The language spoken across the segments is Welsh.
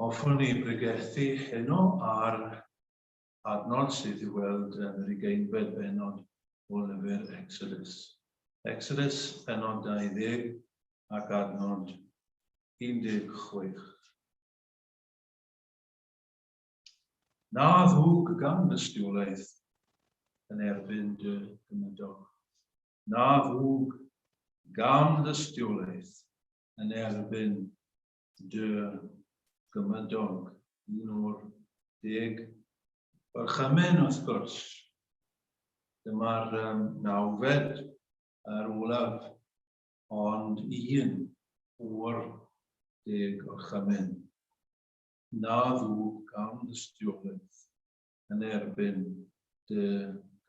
Hoffwn i bregethu heno ar adnod sydd i'w weld yn yr ugeinfed bennod o lyfr Exodus. Exodus, pennod 20 ac adnod 16. Na ddwg gan dystiolaeth yn erbyn dy gymydog. Na ddwg gan dystiolaeth yn erbyn dy gymydog, un o'r deg gorchymyn wrth gwrs. Dyma'r um, nawfed a'r olaf, ond un o'r deg gorchymyn. Na ddw gan dystiolaeth yn erbyn dy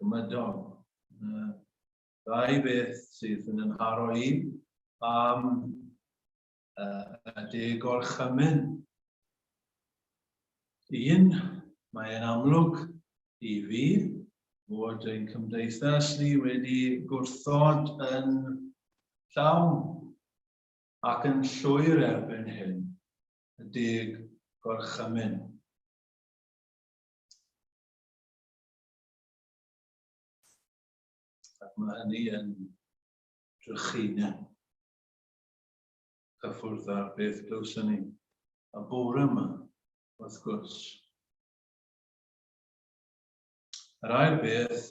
gymydog. Ddau beth sydd yn yn haro i am y deg gorchymyn. Un, mae'n amlwg i fi fod ein cymdeithas ni wedi gwrthod yn llawn ac yn llwyr erbyn hyn y deg gorchymyn. Ac mae hynny yn drychineb. Cyffwrdd ar beth glywson ni y bore yma, wrth gwrs. Yr ail beth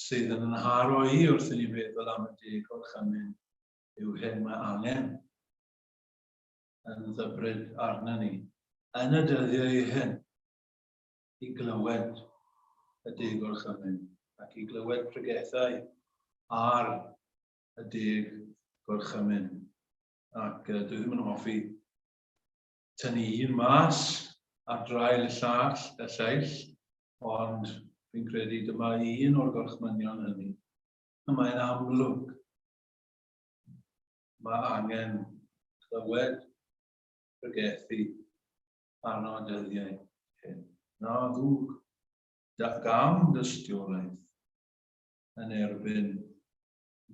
sydd yn nharo i wrth i ni feddwl am y deg gorchymyn yw hyn mae angen yn ddybryd arna ni yn y dyddiau hyn i glywed y deg gorchymyn ac i glywed pregethau ar y deg gorchymyn. Ac dwi ddim yn hoffi tynnu un mas ar draul y llall, y lleill, ond fi'n credu dyma un o'r gorchmynion hynny. Y mae'n amlwg mae angen clywed pregethu arno y dyddiau hyn. Na ddwg da gam dystiolaeth yn erbyn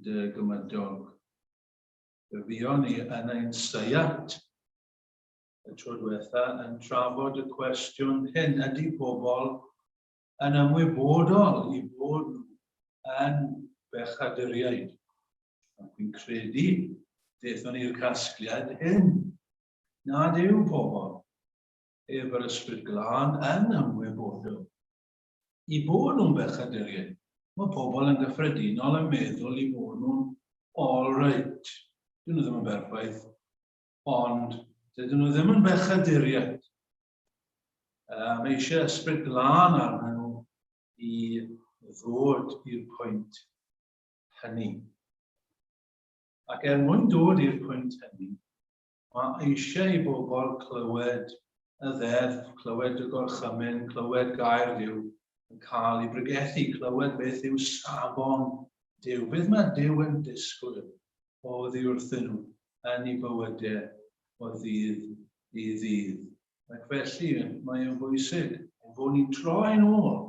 dy gymydog. Fe fuon ni yn ein seiat y tro diwetha yn trafod y cwestiwn hyn, ydy pobl yn ymwybodol i fod nhw yn bechaduriaid? Ac fi'n credu daethon ni'r casgliad hyn, nad yw pobl heb yr Ysbryd Glân yn ymwybodol i bod nhw'n bechaduriaid. Mae pobl yn gyffredinol yn meddwl i bod nhw'n all right. Dyn nhw ddim yn berffaith, ond dydyn nhw ddim yn bechaduriaid. Mae eisiau ysbryd glân arnyn nhw i ddod i'r pwynt hynny. Ac er mwyn dod i'r pwynt hynny, Mae eisiau i bobl clywed y ddeddf, clywed y gorchymyn, clywed gair Duw yn cael ei bregethu, clywed beth yw safon Duw, beth mae Duw yn disgwyl oddi wrthyn nhw yn eu bywydau o ddydd i ddydd. Ac felly mae yn bwysig ein bod ni'n troi'n ôl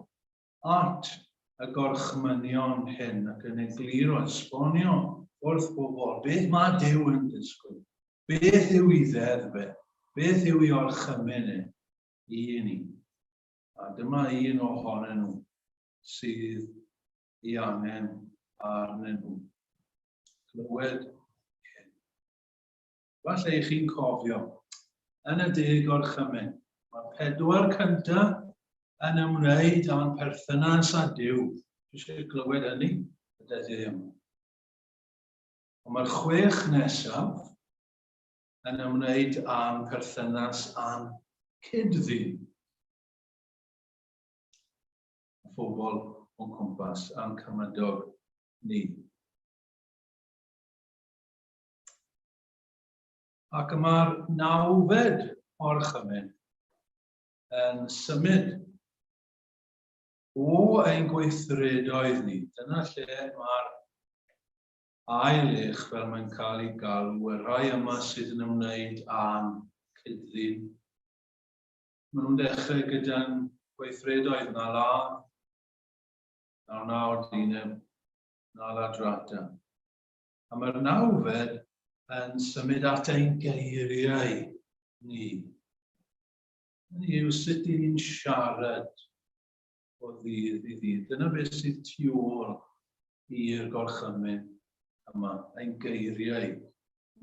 at y gorchmynion hyn ac yn egluro, esbonio wrth bobl beth mae Duw yn disgwyl, beth yw ei ddeddf e, beth yw ei orchymyn e i ni. A dyma un ohonyn nhw sydd ei angen arnyn nhw. Clywed hyn. Falle i chi'n cofio, yn y deg orchymyn, mae'r pedwar cyntaf yn ymwneud â'n perthynas â Duw. Dwi eisiau clywed hynny y dyddiau yma. Ond mae'r chwech nesaf yn ymwneud â'n perthynas â'n cyd-ddyn. Y phobl o'n cwmpas, a'n cymydog ni. Ac y mae'r nawfed orchymyn yn symud o ein gweithredoedd ni. Dyna lle mae'r ail ych, fel mae'n cael ei galw, y rhai yma sydd yn ymwneud â'n cyd-ddyn. Maen nhw'n dechrau gyda'n gweithredoedd na ladd, na wna ordineb, na ladrata. A mae'r nawfed yn symud at ein geiriau ni. Hynny yw sut i ni'n siarad o ddydd i ddydd. Dyna beth sydd tu ôl i'r gorchymyn yma, ein geiriau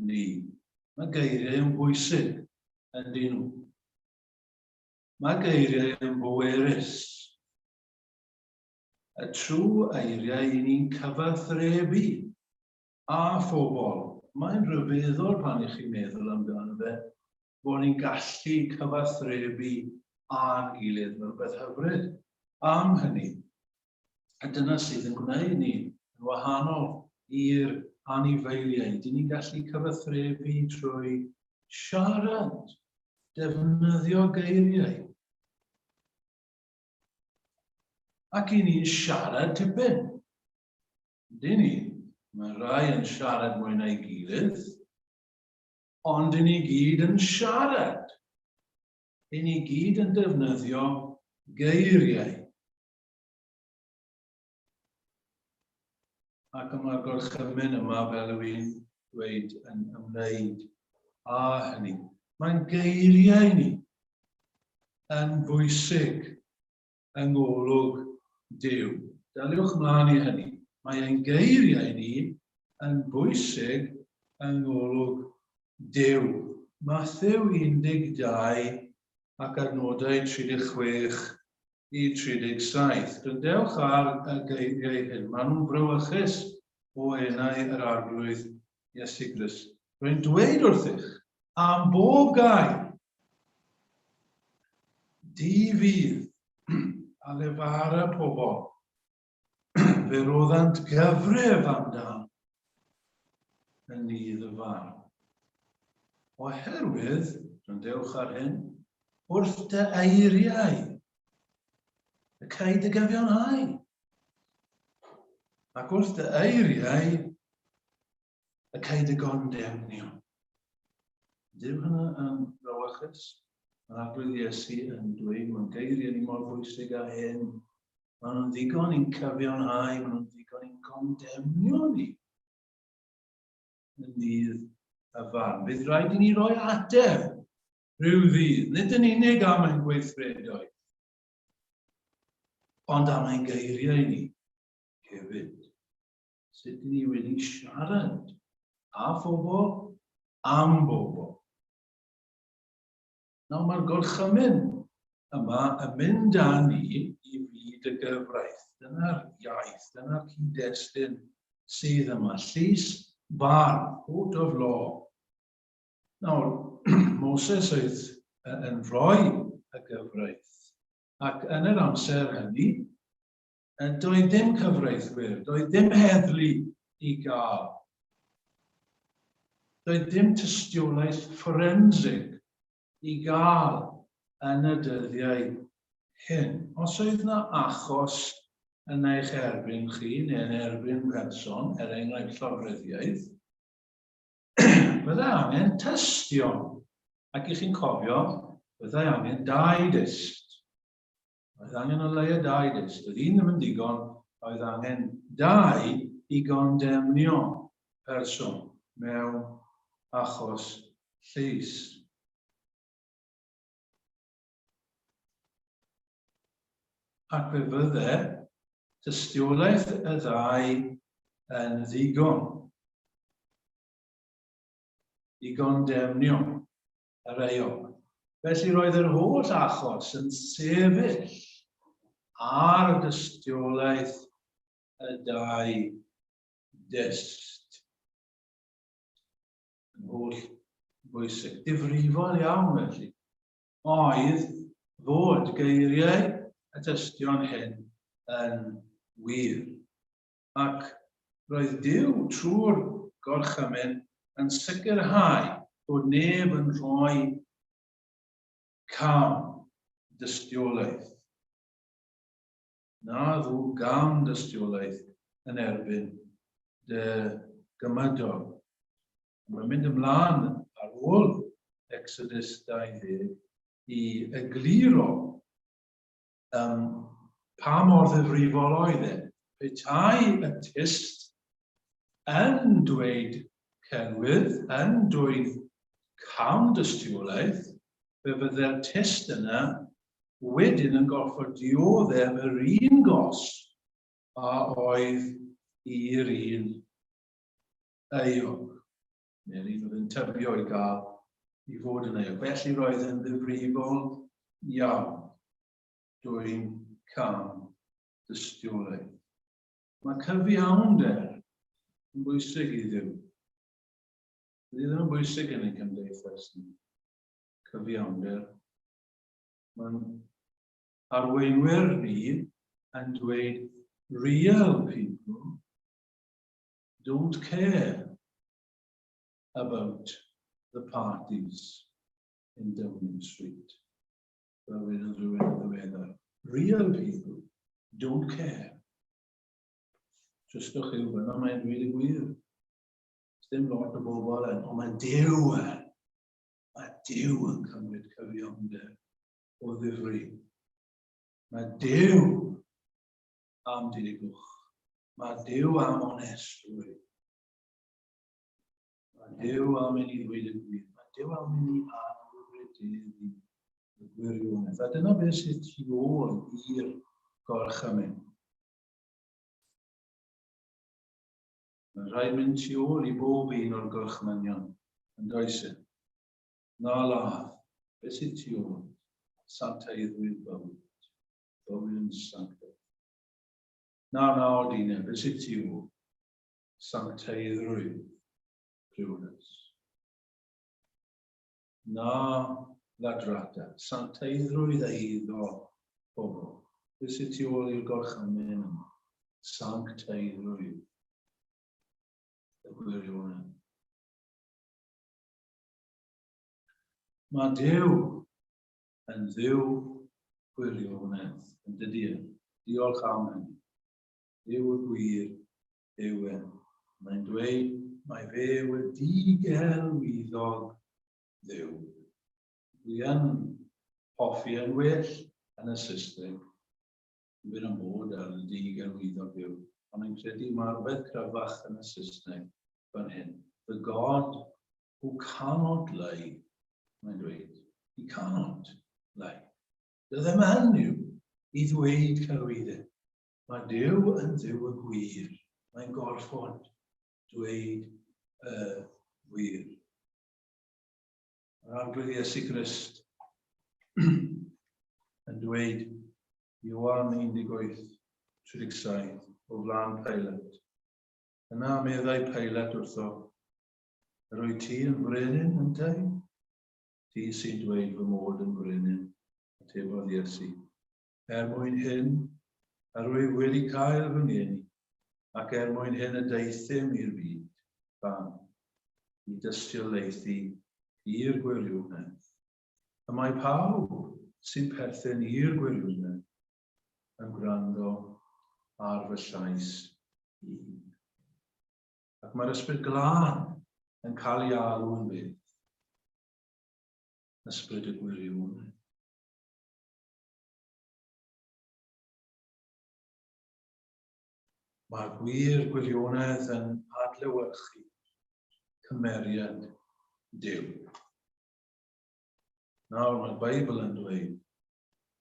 ni. Mae geiriau yn bwysig, yn dyn nhw. Mae geiriau yn bwerus. Y trwy eiriau i ni'n cyfathrebu â phobl. Mae'n rhyfeddol pan i chi'n meddwl amdano fe, bod ni'n gallu cyfathrebu â'n gilydd. Mae'n rhywbeth hyfryd am hynny. A dyna sydd yn gwneud ni yn wahanol i'r anifeiliaid. Dyn ni'n gallu cyfathrebu trwy siarad, defnyddio geiriau. Ac i ni'n siarad tipyn. Dyn ni. Mae rhai yn siarad mwy na'i gilydd, ond i ni gyd yn siarad. I ni gyd yn defnyddio geiriau. Ac y mae'r gorchymyn yma, fel yw i'n dweud, yn ymwneud â hynny. Mae'n geiriau ni yn bwysig yng ngolwg Duw. Daliwch mlaen i hynny. Mae ein geiriau ni yn bwysig yng ngolwg Duw. Mathew 12 ac adnodau 36 i 37. Gwrandewch ar y geiriau hyn, maen nhw'n frawychus o enau yr Arglwydd Iesu Grist. Rwy'n dweud wrthych, am bob gair, di fydd a lefara pobl, fe roddant gyfrif amdan yn nydd y farn. Oherwydd, gwrandewch ar hyn, wrth dy eiriau y cei dy gyfiawnhau, ac wrth dy eiriau y cei dy gondemnio. Dyw hynna yn frawychus? Mae'r Arglwydd Iesu yn dweud mae'n geiriau ni mor bwysig â hyn. Maen nhw'n ddigon i'n cyfiawnhau, maen nhw'n ddigon i'n condemnio ni yn ddydd y farn. Bydd rhaid i ni roi ateb rhyw ddydd, nid yn unig am ein gweithredoedd, ond am ein geiriau ni hefyd. Sut ni wedi siarad â phobl am bobl. Nawr mae'r gorchymyn yma yn mynd â ni i fyd y gyfraith. Dyna'r iaith, dyna'r cyd-destun sydd yma. Llys barn, court of law. Nawr, Moses oedd yn rhoi y gyfraith, ac yn yr amser hynny, doedd dim cyfreithwyr, doedd dim heddlu i gael. Doedd dim tystiolaeth fforensig i gael yn y dyddiau hyn. Os oedd yna achos yn eich erbyn chi neu yn erbyn person, er enghraifft llofruddiaeth, byddai angen tystion. Ac i chi'n cofio, byddai angen dau dyst. Oedd angen o leia dau dyst. Oedd un ddim yn ddigon, oedd angen dau i gondemnio person mewn achos llys. Ac fe fydde tystiolaeth y ddau yn ddigon i gondemnio yr euog. Felly roedd yr holl achos yn sefyll ar dystiolaeth y dau dyst. Yn holl bwysig. Difrifol iawn felly oedd fod geiriau y tystion hyn yn wir. Ac roedd Duw trwy'r gorchymyn yn sicrhau bod neb yn rhoi cam dystiolaeth. Na ddu gam dystiolaeth yn erbyn dy gymydog. Mae'n mynd ymlaen ar ôl Exodus 20 i egluro um, pa mor ddifrifol oedd e. Petai y tyst yn dweud celwydd, yn dweud cam dystiolaeth, Fe fydde'r tyst yna wedyn yn gorfod dioddef yr un gosb a oedd i'r un euog, neu'r un oedd yn tybio i gael i fod yn euog. Felly roedd yn ddifrifol iawn dwyn cam dystiolaeth. Mae cyfiawnder yn bwysig i Dduw. Dydy ddim yn bwysig yn ein cymdeithas ni. Cyfiawnder. Mae'n arweinwyr ni yn dweud real people don't care about the parties in Downing Street. Fel wedodd rhywun yn ddiweddar. Real people don't care. Trystwch yw fyna, mae'n dweud y gwir. Dim lot o bobl yn, ond mae Duw yn. Mae Duw yn cymryd cyfiawnder o ddifri. Mae Duw am degwch. Mae Duw am onestrwydd. Mae Duw am i ni ddweud y gwir. Mae Duw am i ni anrhydeddu y gwirionedd. A dyna beth sydd tu ôl i'r gorchymyn. Mae'n rhaid mynd tu ôl i bob un o'r gorchmynion, yn does e? Na ladd, beth sydd tu ôl? Sancteiddrwydd bywyd. Bywyd yn sanctaidd. Na, na, odine, beth sydd tu ôl? Sancteiddrwydd priodas. Na ladrata, sancteiddrwydd eiddo pobl. Beth sydd tu ôl i'r gorchymyn yma? Sancteiddrwydd y gwirionedd. Mae Duw yn Dduw gwirionedd, yn dydy e? Diolch am hynny. Duw y gwir yw e. Mae'n dweud mae fe wedi gelwyddog Dduw. Dwi yn hoffi yn well yn y Saesneg. Dwi'n yn bod ar y digelwyddog Dduw, ond yn credu mae rhywbeth cryfach yn y Saesneg fan hyn. The God who cannot lie, mae'n dweud. He cannot lie. Dy ddim yn yw i ddweud celwyddau. Mae Duw yn Dduw y gwir. Mae'n gorfod dweud y gwir. Mae'r Arglwydd Iesu Grist yn dweud Ioan 18, 37, o flaen Pilate. Yna meddai Pilate wrtho, Yr wyt ti yn frenin, yntau? Ti sy'n dweud fy mod yn frenin, atebodd Iesu. Er mwyn hyn, yr wyf wedi cael fy ngeni, ac er mwyn hyn y deuthum i'r byd, pam? I dystiolaethu i'r gwirionedd. Y mae pawb sy'n perthyn i'r gwirionedd yn gwrando ar fy llais i. Ac mae'r Ysbryd Glân yn cael ei alw yn beth? Ysbryd y gwirionedd. Mae'r gwir gwirionedd yn adlewyrchu cymeriad Duw. Nawr mae'r Beibl yn dweud,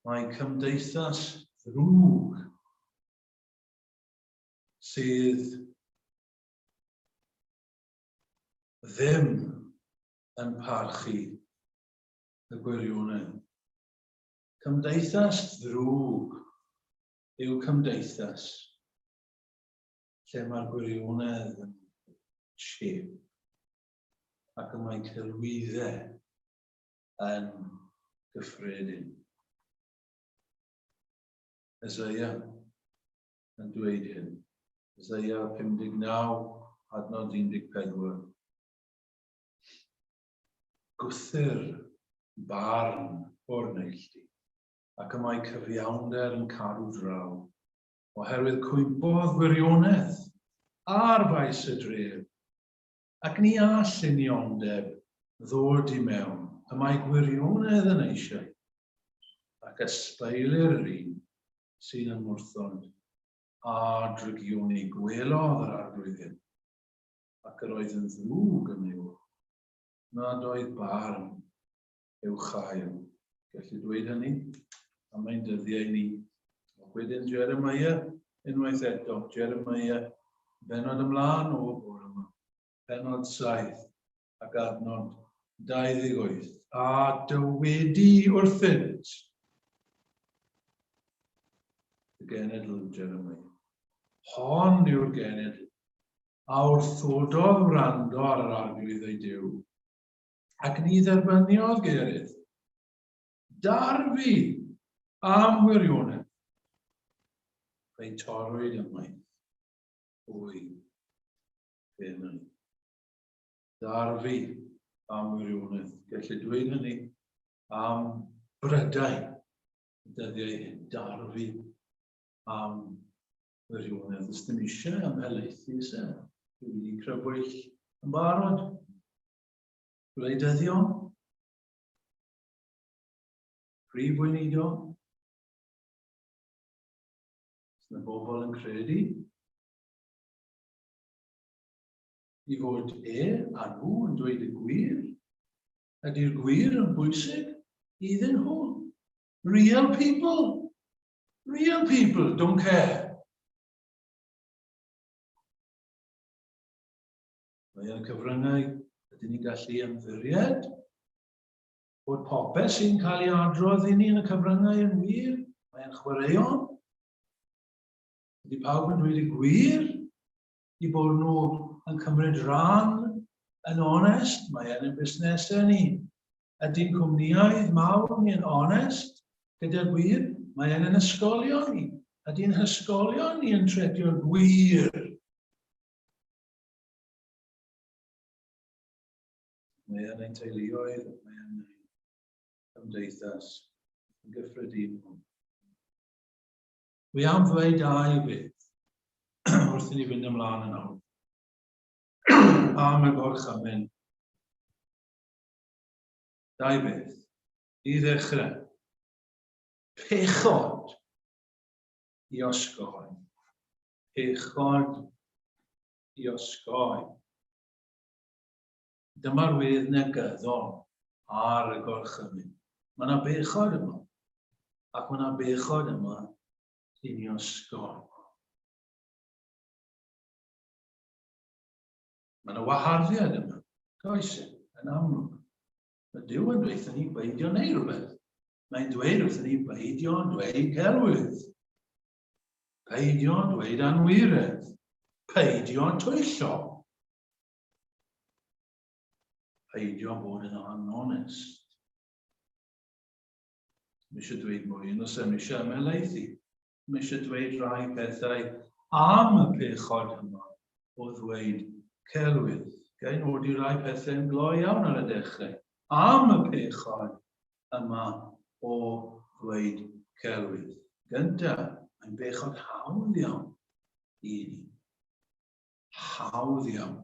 mae cymdeithas ddrwg sydd ddim yn parchu y gwirionedd. Cymdeithas ddrwg yw cymdeithas lle mae'r gwirionedd yn cheap ac y mae celwyddau yn gyffredin. Isaiah yn dweud hyn. Isaiah 59, adnod 14. Gwthir barn o'r neilltu, ac y mae cyfiawnder yn cadw draw, oherwydd cwympodd gwirionedd ar faes y dref, ac ni all uniondeb ddod i mewn, y mae gwirionedd yn eisiau, ac ysbeilir yr un sy'n ymwrthod â drygioni. Gwelodd yr Arglwydd hyn, ac yr oedd yn ddrwg yn ei wrth, nad oedd barn. I'w chael. Gellir dweud hynny am ein dyddiau ni. Ac wedyn Jeremiah, unwaith eto, Jeremiah, benod ymlaen o bore yma, benod 7 ac adnod 28. A dywedi wrthynt, y genedl Jeremiah. Hon yw'r genedl a wrthododd wrando ar yr arglwydd ei Duw, ac ni dderbyniodd gerydd. Darfu am wirionedd. Fe'i torrwyd ymaith o'i pennau. Darfu am wirionedd. Gellir dweud hynny am Brydain y dyddiau hyn. Darfu am wirionedd. Ys dim eisiau ymhelaethu, se. Dwi wedi crybwyll yn barod. Gwleidyddion, prif weinidog, Os yna bobl yn credu i fod e a nhw yn dweud y gwir, ydy'r gwir yn bwysig iddyn nhw? Real people. Real people don't care. Mae yn y cyfryngau, ydyn ni'n gallu ymddiried bod popeth sy'n cael ei adrodd i ni yn y cyfryngau yn wir? Mae'n chwaraeon. Ydy pawb yn dweud y gwir i bod nhw yn cymryd rhan yn onest? Mae yn y busnesau ni. Ydy'n cwmnïau mawr ni yn onest gyda'r gwir? Mae yn yn ysgolion ni. Ydy'n hysgolion ni yn tredio'r gwir? Mae yn ein teuluoedd, mae yn ein cymdeithas yn gyffredinol. Wi am ddweud dau beth wrth i ni fynd ymlaen yn awr. Am y gorchymyn. Dau beth. I ddechrau, pechod i osgoi. Pechod i osgoi. Dyma'r wedd negyddol ar y gorchymyn. Mae yna bechod yma, ac mae yna bechod yma i ni osgoi. Mae yna waharddiad yma, does e, yn amlwg. Mae Duw yn dweud ni beidio neu rhywbeth. Mae'n dweud wrthyn ni beidio dweud celwydd. Peidio dweud anwiredd. Peidio twyllo. Peidio bod yn anonest. Mae eisiau dweud mwy yn os mae eisiau ymhelaethu. Mae eisiau dweud rhai pethau am y pechod yma o ddweud celwydd. Ga i nodi rai pethau yn gloi iawn ar y dechrau. Am y pechod yma o ddweud celwydd. Gyntaf, mae'n bechod hawdd iawn i ni. Hawdd iawn.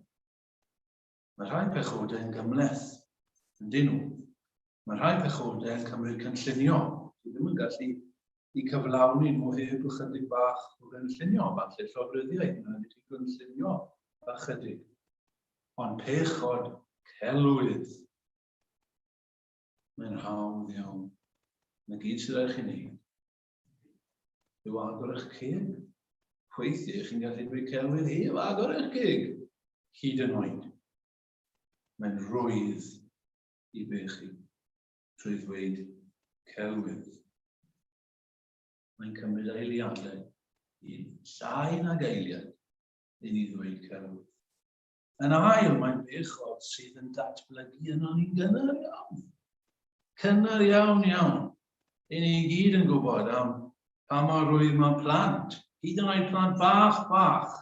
Mae rhai pechodau yn gymhleth, yndyn nhw. Mae rhai pechodau yn cymryd cynllunio. Ti ddim yn gallu i cyflawni nhw heb ychydig bach o gynllunio, falle llofruddiaeth, mae'n rhaid i ti gynllunio ychydig. Ond pechod celwydd, mae'n hawdd iawn. Na gyd sydd rhaid chi wneud yw agor eich ceg. Weithiau chi'n gallu dweud celwydd heb agor eich ceg, hyd yn oed. Mae'n rwydd i bechu trwy ddweud celwydd. Mae'n cymryd eiliadau i llai nag eiliad i ni ddweud celwydd. Yn ail, mae'n bechod sydd yn datblygu yno ni'n gynnar iawn. Cynnar iawn iawn. I ni gyd yn gwybod am pa mor rwydd mae plant, hyd yn oed plant bach bach,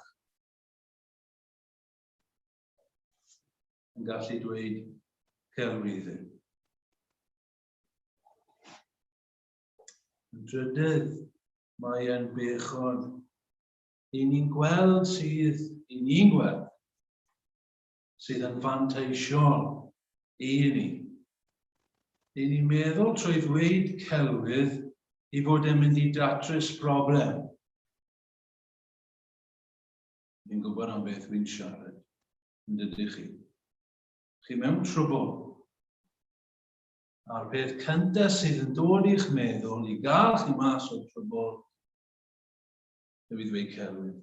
yn gallu dweud celwyddau. Yn drydydd, mae e'n bechod i ni'n gweld sydd, i ni'n gweld, sydd yn fanteisiol i ni. I ni'n meddwl trwy ddweud celwydd i fod yn mynd i datrys broblem. Fi'n gwybod am beth fi'n siarad, yn dydych chi. Chi mewn trwbl. A'r peth cyntaf sydd yn dod i'ch meddwl i gael chi mas o'r trwbl yw i ddweud celwydd.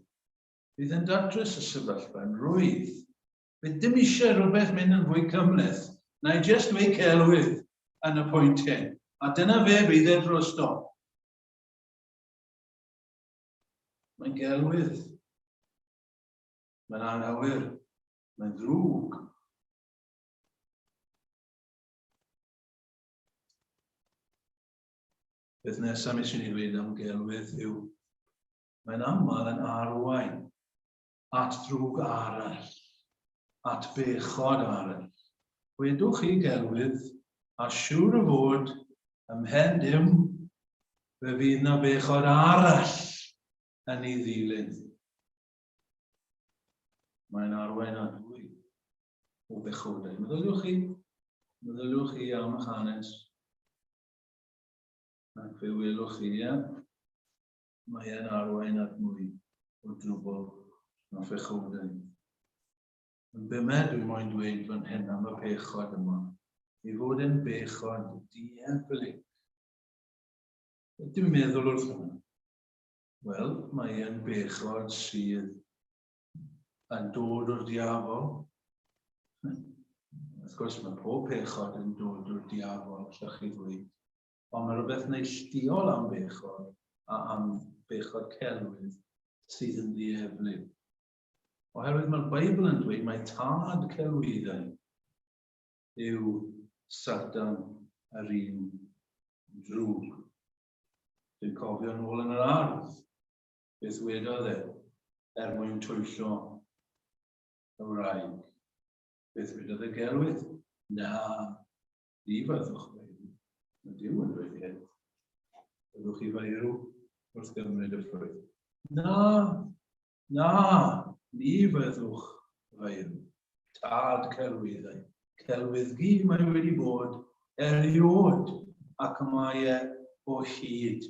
Bydd yn datrys y sefyllfa yn rwydd. Bydd dim eisiau rhywbeth mynd yn fwy cymhleth. Na i jyst dweud celwydd yn y pwynt hyn. A dyna fe bydd e drosto. Mae'n gelwydd. Mae'n anghywir. Mae'n ddrwg. Beth nesaf mis i ni ddweud am gelwydd yw mae'n aml yn arwain at ddrwg arall, at bechod arall. Gwedwch chi gelwydd, a siwr o fod, ymhen dim, fe fydd na bechod arall yn ei ddilyn. Mae'n arwain at fwy o bechodau. Meddyliwch chi, meddyliwch chi am eich hanes. Ac fe welwch chi, ie, mae e'n arwain at mwy o drwbl na phechodau. Yn bumed, dwi moyn dweud fan hyn am y pechod yma, ei fod e'n bechod dieflig. Beth dwi'n meddwl wrth hwnna? Wel, mae e'n bechod sydd yn dod o'r diafol. Wrth gwrs, mae pob pechod yn dod o'r diafol, allwch chi ddweud. Ond mae rhywbeth neilltuol am bechod a am bechod celwydd sydd yn ddieflig. Oherwydd mae'r Beibl yn dweud mae tad celwyddau yw Satan yr un drwg. Dwi'n cofio nôl yn yr ardd, Beth wedodd e er mwyn twyllo y wraig? Beth wedodd y gelwydd? Na, ni fyddwch feirw. Mae Duw yn dweud hyn. Byddwch chi feirw wrth gymryd y ffrwyth. Na, na, ni fyddwch feirw. Tad celwyddau. Celwyddgi mae wedi bod erioed ac mae e o hyd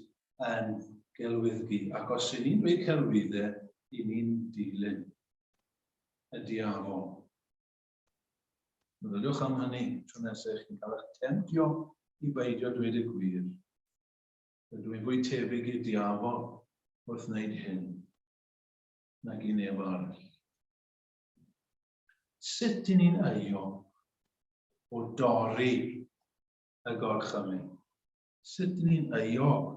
yn gelwyddgi. Ac os y'n ni'n dweud celwyddau, y'n ni'n dilyn y diafol. Meddyliwch am hynny tro nesaf chi'n cael eich temtio i beidio dweud y gwir. Rydw i'n fwy tebyg i'r diafol wrth wneud hyn nag i neb arall. Sut y'n ni'n euog o dorri y gorchymyn? Sut y'n ni'n euog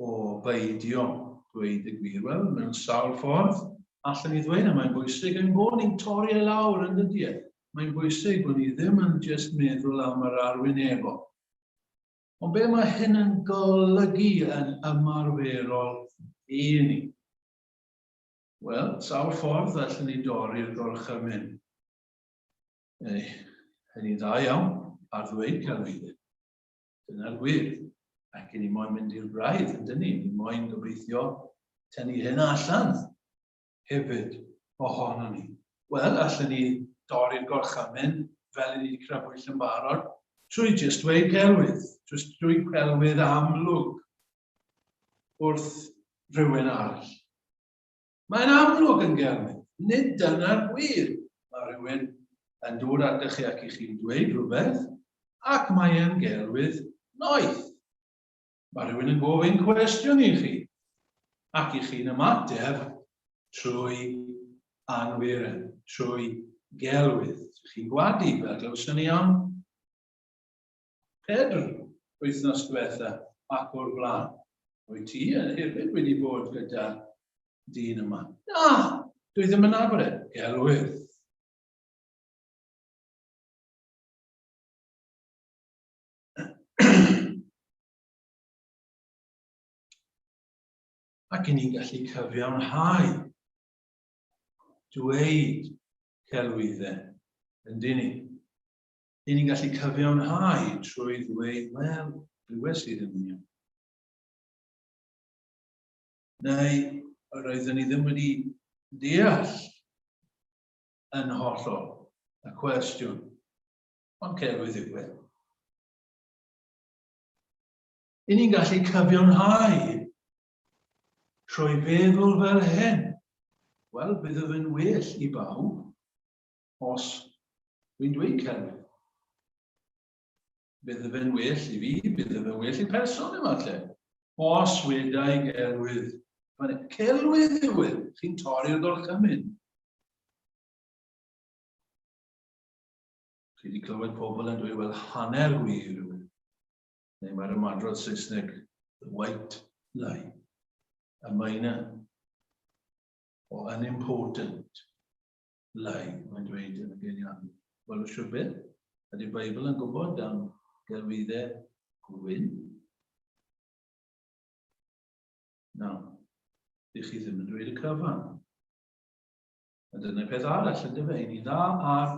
o beidio dweud y gwir? Wel, mewn sawl ffordd, allan ni ddweud, a mae'n bwysig ein bod ni'n torri e lawr yn dydy e. Mae'n bwysig bod ni ddim yn jyst meddwl am yr arwynebol. Ond be mae hyn yn golygu yn ymarferol i ni? Wel, sawl ffordd allan ni dorri'r gorchymyn. Ei, hynny'n dda iawn ar ddweud celfyddyd. Dyna'r gwir. Ac i ni moyn mynd i'r braidd, yn dyn ni? Ni moyn gobeithio tynnu hyn allan hefyd ohono ni. Wel, allan ni dorri'r gorchymyn fel i ni wedi crybwyll yn barod, trwy jyst dweud celwydd, jyst drwy celwydd amlwg wrth rhywun arall. Mae'n amlwg yn gelwydd. Nid dyna'r gwir. Mae rhywun yn dod atoch chi ac i chi'n dweud rhywbeth, ac mae e'n gelwydd noeth. Mae rhywun yn gofyn cwestiwn i chi, ac i chi'n ymateb trwy anwiredd, trwy gelwydd. Chi'n gwadu, fel glywson ni am Pedr wythnos diwetha ac o'r blaen. Wyt ti yn hefyd wedi bod gyda dyn yma? Na, dwi ddim yn nabod e. Gelwydd. Ac i ni'n gallu cyfiawnhau dweud celwyddau, yndyn ni? Ry'n ni'n gallu cyfiawnhau trwy ddweud, wel, glywes i ddim yn iawn. Neu, roeddwn ni ddim wedi deall yn hollol y cwestiwn. Ond celwydd yw e. Ry'n ni'n gallu cyfiawnhau trwy feddwl fel hyn. Wel, bydd fe'n well i bawb os dwi'n dweud celwydd. Bydde fe'n well i fi, bydde fe'n well i'r person yma lle. Os wedai gelwydd. Celwydd yw e, chi'n torri'r gorchymyn. Chi wedi clywed pobl yn dweud, wel, hanner gwir yw e. Neu mae'r ymadrodd Saesneg, the white lie, a minor or unimportant lie, mae'n dweud yn y geiriadur. Wel, siwr beth, ydy'r Beibl yn gwybod am gelwyddau gwyn? Na, dych chi ddim yn dweud y cyfan. A dyna peth arall, yn dyfe, i ni dda ar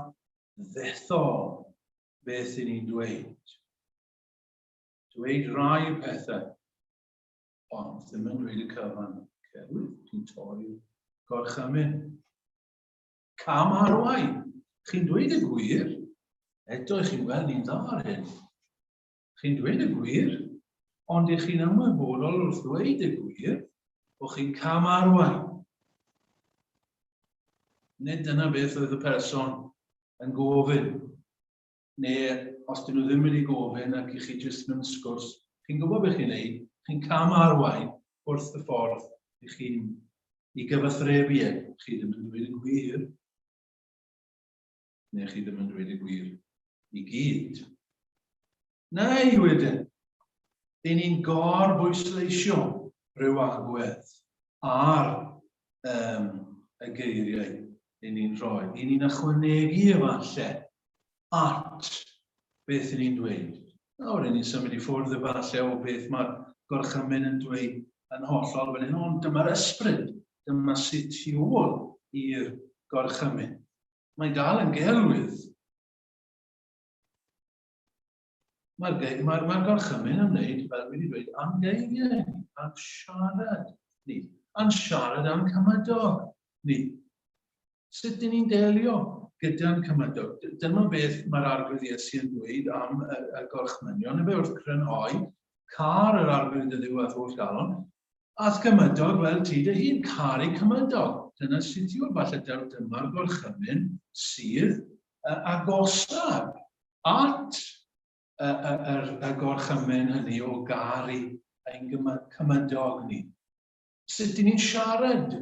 ddethol beth i ni'n dweud. Dweud rai pethau, ond ddim yn dweud y cyfan. Celwydd, ti'n torri'r gorchymyn. Cam arwain. Chi'n dweud y gwir, eto i chi'n gweld ni'n dda ar hyn. Chi'n dweud y gwir, ond i chi'n ymwybodol wrth ddweud y gwir bod chi'n cam arwain. Nid dyna beth oedd y person yn gofyn. Neu os dyn nhw ddim wedi gofyn ac i chi jyst mewn sgwrs, chi'n gwybod beth chi'n neud, chi'n cam arwain wrth y ffordd i chi'n i gyfathrebu e. Chi ddim yn dweud y gwir. Neu chi ddim yn dweud y gwir i gyd. Neu wedyn, dyn ni'n gor-bwysleisio rhyw agwedd ar um, y geiriau dyn ni'n rhoi. Dyn ni'n ychwanegu efallai at beth dyn ni'n dweud. Nawr, dyn ni'n symud i ffwrdd efallai o beth mae'r gorchymyn yn dweud yn hollol fan hyn, ond dyma'r ysbryd, dyma sydd tu ôl i'r gorchymyn. Mae dal yn gelwydd. Mae'r mae, mae gorchymyn yn wneud, fel wedi dweud, am geiriau ni, am siarad ni, am siarad am cymydog ni. Sut dyn ni'n delio gyda'n cymydog? Dyma beth mae'r Arglwydd Iesu yn dweud am y, y gorchmynion, efe wrth grynhoi, car yr Arglwydd dy Dduw â'th holl galon, a'th gymydog fel ti dy hun, caru cymydog. Dyna sut yw, falle dyma'r gorchymyn sydd agosaf at y, y, y, y gorchymyn hynny o garu ein cymydog ni. Sut dyn ni'n siarad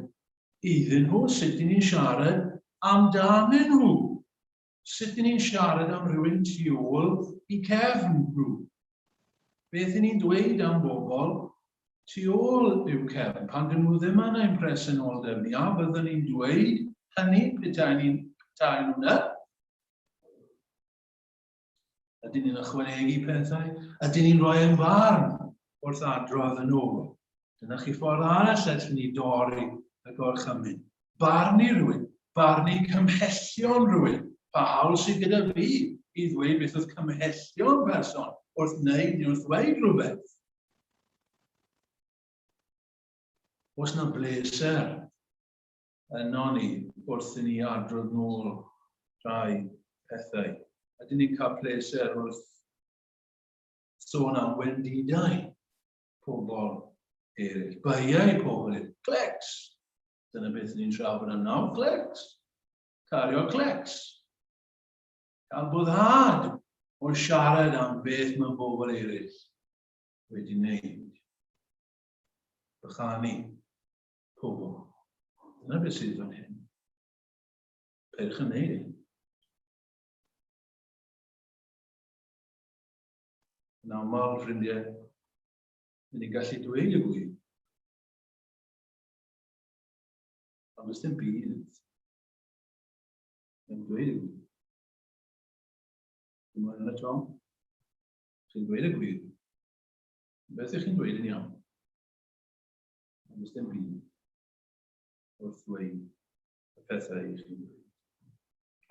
iddyn nhw, sut dyn ni'n siarad amdanyn nhw, sut dyn ni'n siarad am rhywun tu ôl i cefn nhw. Beth dyn ni'n dweud am bobl tu ôl i'w cefn, pan dyn nhw ddim yn ein presenoldeb ni, a byddwn ni'n dweud hynny petai ni'n petai nhw yna. Ydyn ni'n ychwanegu pethau? Ydyn ni'n rhoi ein barn wrth adrodd yn ôl? Dyna chi ffordd arall allwn ni dorri y gorchymyn. Barnu rhywun, barnu cymhellion rhywun. Pa hawl sydd gyda fi i ddweud beth oedd cymhellion person wrth wneud neu wrth ddweud rhywbeth? Oes na bleser yno ni wrth i ni adrodd nôl rhai pethau? Ydyn ni'n cael pleser wrth sôn am wendidau pobl eraill, beiau pobl eraill, clecs. Dyna beth ni'n trafod am nawr, clecs. Cario clecs. Cael boddhad o siarad am beth mae bobl eraill wedi wneud. Bychanu pobl. Dyna beth sydd fan hyn. Peidwch yn neud e. Yn aml, ffrindiau, dyn ni'n gallu dweud y gwir. Ond does dim byd yn dweud y gwir. Dwi'n mwyn yna, Tom. Chi'n dweud y gwir. Beth ych chi'n dweud yn iawn? Ond does dim byd wrth ddweud y pethau i chi'n dweud.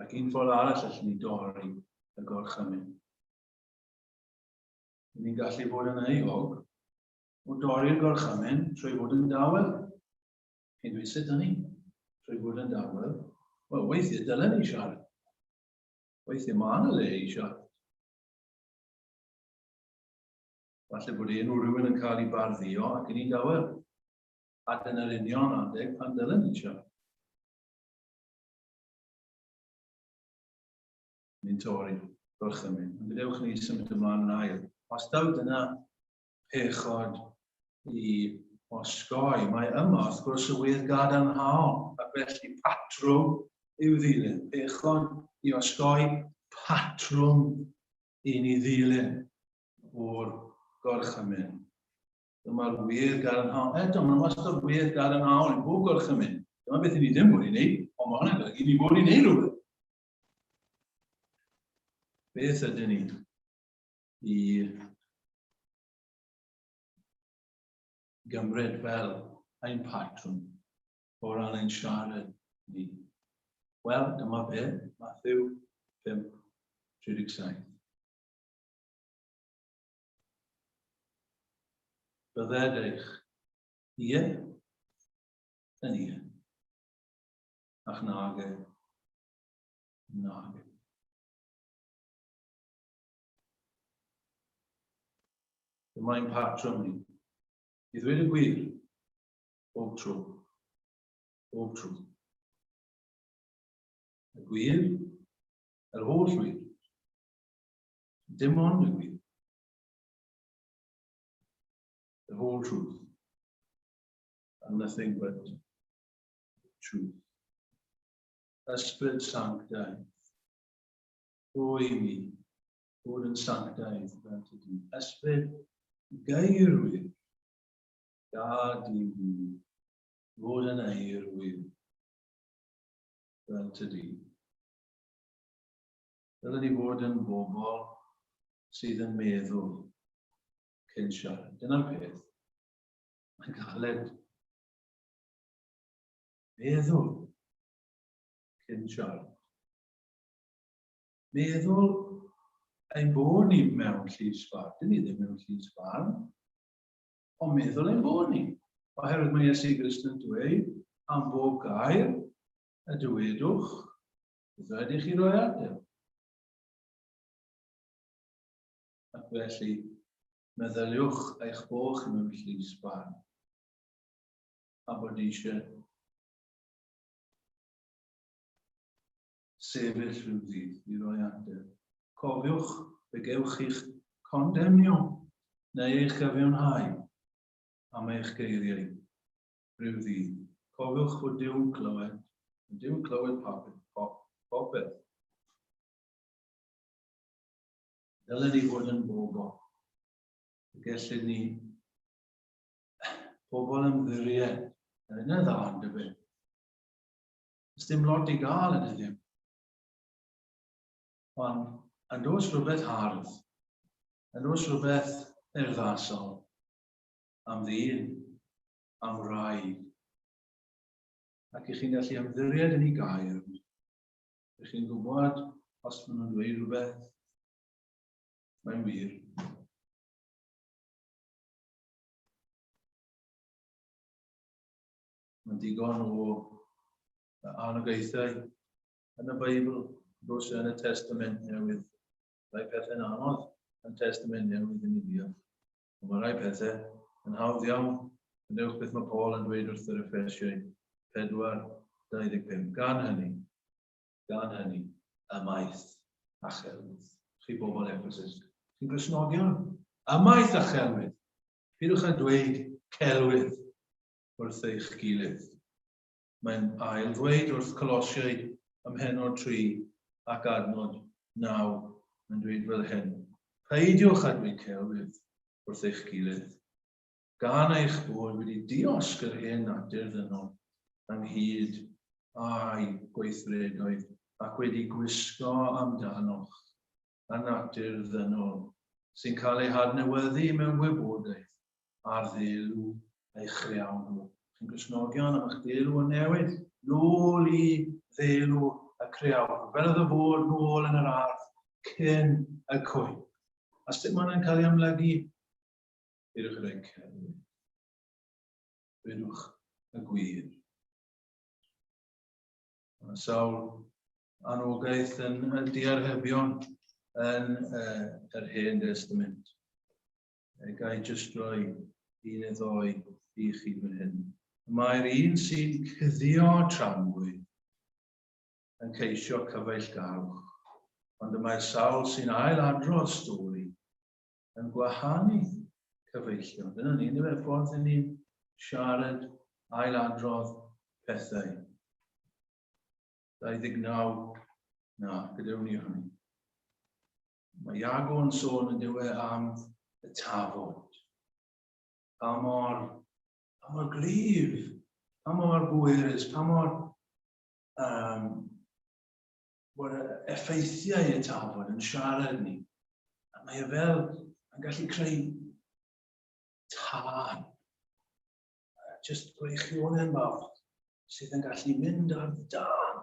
Ac un ffordd arall allan ni dorri y gorchymyn. Ni'n gallu bod yn euog o dorri'r gorchymyn trwy fod yn dawel. Chi'n dweud sut hynny? Trwy fod yn dawel? Wel, weithiau dylen ni siarad. Weithiau mae yna le i siarad. Falle bod enw rhywun yn cael ei barddio ac yn ei dawel. A dyna'r union adeg pan dylen ni siarad. Ni'n torri. gorchymyn. Ond gadewch ni symud ymlaen yn ail. Os daw dyna pechod i osgoi, mae yma wrth gwrs y wedd gadarnhaol, ac felly patrwm i'w ddilyn. Pechod i osgoi, patrwm i ni ddilyn o'r gorchymyn. Dyma'r wedd gadarnhaol. Eto, mae'n wastad wedd gadarnhaol i bob gorchymyn. Dyma beth i ni ddim bod i wneud, ond mae hwnna'n golygu ni bod i wneud rhywbeth. Beth ydyn ni i gymryd fel ein patrwm o ran ein siarad ni? Wel, dyma fe, Matthew 5, 37. Bydded eich ie yn ie, a'ch nage Nage. Dyma ein patrwm ni. I ddweud y gwir, bob tro. Bob tro. Y gwir, yr holl wir. Dim ond y gwir. The whole truth. And nothing but truth. Ysbryd Sanctaidd, rho i mi fod yn sanctaidd fel tydi. Ysbryd geirwyr, gad i mi fod yn eirwyr fel tydi. Dylen ni fod yn bobl sydd yn meddwl cyn siarad. Dyna'r peth. Mae'n galed. Meddwl cyn siarad. Meddwl ein bod ni mewn llys farn. Dyn ni ddim mewn llys farn, ond meddwl ein bod ni. Oherwydd mae Iesu Grist yn dweud, am bob gair y dywedwch, bydd rhaid i chi roi ateb. Ac felly, meddyliwch eich bod chi mewn llys barn, a bod eisiau sefyll rhyw ddydd i roi ateb. Cofiwch, fe gewch chi'ch condemnio neu eich cyfiawnhau am eich geiriau rhyw ddydd. Cofiwch fod Duw'n clywed, mae Duw'n clywed popeth. Dylen ni fod yn bobl y gellir ni pobl ymddiried. Yn yna dda, yn dyfe? Does dim lot i gael yn y ddim. Ond, yn oes rhywbeth hardd, yn oes rhywbeth urddasol am ddyn, am wraig, ac i chi'n gallu ymddiried yn ei gair, ych chi'n gwybod os maen nhw'n dweud rhywbeth, mae'n wir. Mae'n digon o anogaethau yn y Beibl, dros yn y Testament Newydd. Rhai pethau'n anodd yn Testament Newydd yn ei ddeall. Ond mae rhai pethau yn hawdd iawn. Gwnewch beth mae Paul yn dweud wrth yr Effesiaid 4, 25. Gan hynny, gan hynny, ymaith a chelwydd. Chi bobl Ephesus, chi'n Gristnogion, ymaith a chelwydd. Peidiwch â dweud celwydd wrth eich gilydd. Mae'n ail ddweud wrth Colosiaid ym mhennod 3 ac adnod 9, mae'n dweud fel hyn, Peidiwch â dweud celwydd wrth eich gilydd, gan eich bod wedi diosg yr hen natur ddynol ynghyd â'i gweithredoedd ac wedi gwisgo amdanoch y natur ddynol sy'n cael ei hadnewyddu mewn gwybodaeth ar ddelw eich creawdwr. Chi'n Gristnogion am eich delw yn newid, nôl i ddelw y creawdwr, fel oedd y fod nôl yn yr ardd cyn y cwymp. A sut mae hwnna'n cael ei amlygu? Dwedwch yr eich celwydd. Dwedwch y gwir. Mae sawl anogaeth yn y diarhebion yn yr Hen Destament. Ga i jyst roi un neu ddoi i chi fan hyn. Mae'r un sy'n cuddio tramgwydd yn ceisio cyfeillgarwch, Ond y mae'r sawl sy'n ail adrodd stori yn gwahanu cyfeillion. Dyna ni, yndyfe, ffordd i ni'n siarad, ail adrodd pethau. 29, na, gydawn ni hynny. Mae Iago yn sôn yn diwe am y tafod. Pa mor, pa mor gryf, pa mor bwerus, pa mor um, bod effeithiau y tafod yn siarad ni. A mae e fel yn gallu creu tân. Just gwreichionen fawr sydd yn gallu mynd ar dân.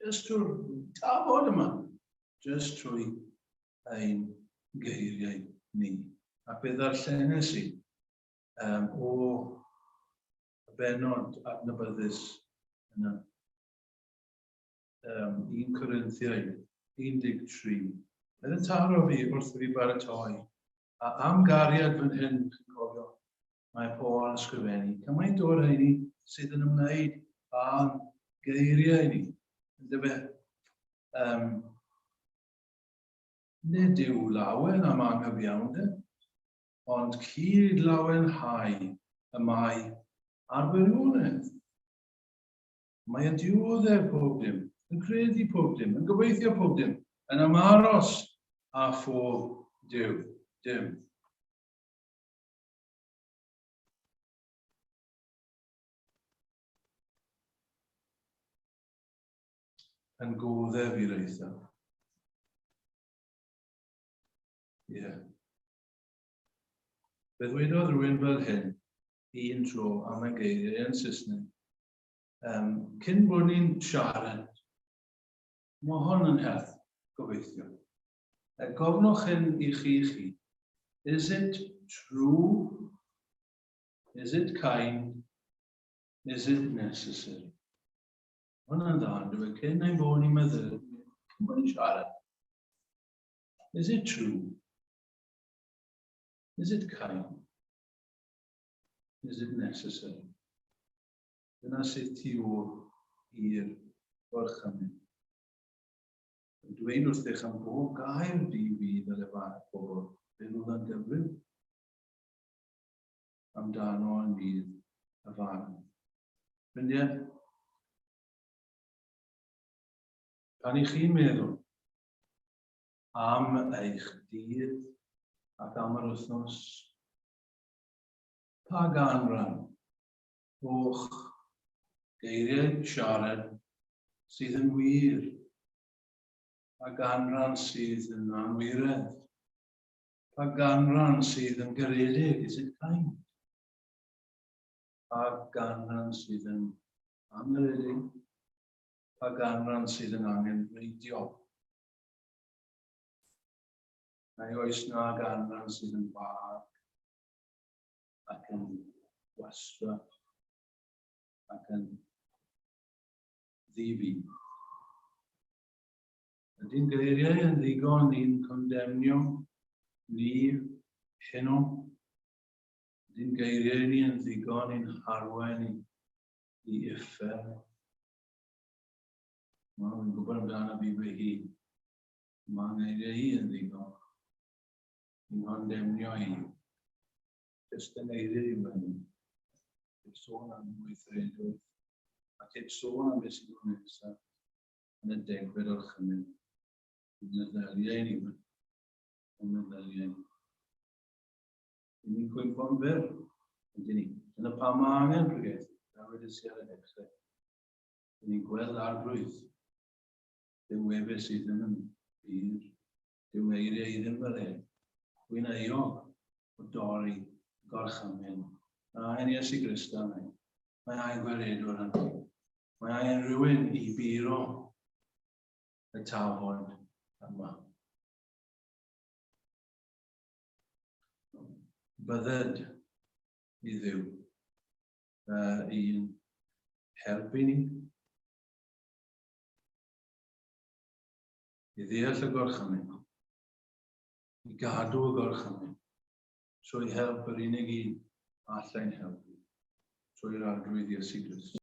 Just trwy'r tafod yma. Just trwy ein geiriau ni. Ac fe ddarllenes i um, o y benod adnabyddus yna. Um, 1 Corinthiaid 13. Bydd yn taro fi wrth i fi baratoi. A am gariad fan hyn, chi'n cofio, mae Paul yn ysgrifennu cymaint o'r rheini sydd yn ymwneud â'n geiriau ni. Yndyfe? Um, nid yw lawen am anghyfiawnder, ond cyd lawenhau y mae ar wirionedd. Mae yn dioddef pob dim, yn credu pob dim, yn gobeithio pob dim, yn ymaros â phob Duw, dim. Yn goddef i'r eithaf. Ie. Yeah. Fe ddwedodd rhywun fel hyn un tro am y geiriau yn Saesneg. Um, cyn bod ni'n siarad, mae hwn yn help, gobeithio. E, gofnwch hyn i chi chi. Is it true? Is it kind? Is it necessary? Hwnna'n dda, yn dweud cyn ein bod ni'n meddwl, cyn bod ni'n siarad. Is it true? Is it kind? Is it necessary? Dyna sydd tu ôl i'r gorchymyn. Yn dweud wrthych am bob gair di fydd y lefaru pobl, fe fydd yn gyfrif amdano yn nydd y farn. Ffrindiau, pan i chi'n meddwl am eich dydd ac am yr wythnos, pa ganran o'ch geiriau siarad sydd yn wir, pa ganran sydd yn anwiredd, pa ganran sydd yn garedig, is it kind? Pa ganran sydd yn angaredig, pa ganran sydd yn angenrheidiol. Neu oes na ganran sydd yn wag ac yn wastraff ac yn ddi-fi. Ydy'n geiriau yn ddigon i'n condemnio ni heno? Ydy'n geiriau ni yn ddigon i'n harwain ni i uffern? Wel, fi'n gwybod amdano fi fy hun. Mae ngeiriau i yn ddigon i'n ngondemnio i. Jyst yng ngeiriau i fyny. Heb sôn am weithredoedd, ac heb sôn am beth sy'n dod nesaf yn y degfed orchymyn. Yn meddyliau ni, yn meddyliau ni. Dyn ni'n cwympo'n fyr, ydyn ni. Dyna pam mae angen pregethu, fel wedes i ar y dechrau. Dyn ni'n gweld arglwydd. Dyw wefus i ddim yn bur. Dyw eiriau i ddim fel hyn. Dwi'n euog o dorri gorchymyn. Mae angen Iesu Grist arna i. Mae angen gwaredwr arna i. Mae angen rhywun i buro y tafod yma. Bydded i Dduw i'n helpu ni i ddeall y gorchymyn, i gadw y gorchymyn, trwy help yr unig un allai'n helpu, trwy'r Arglwydd Iesu Grist.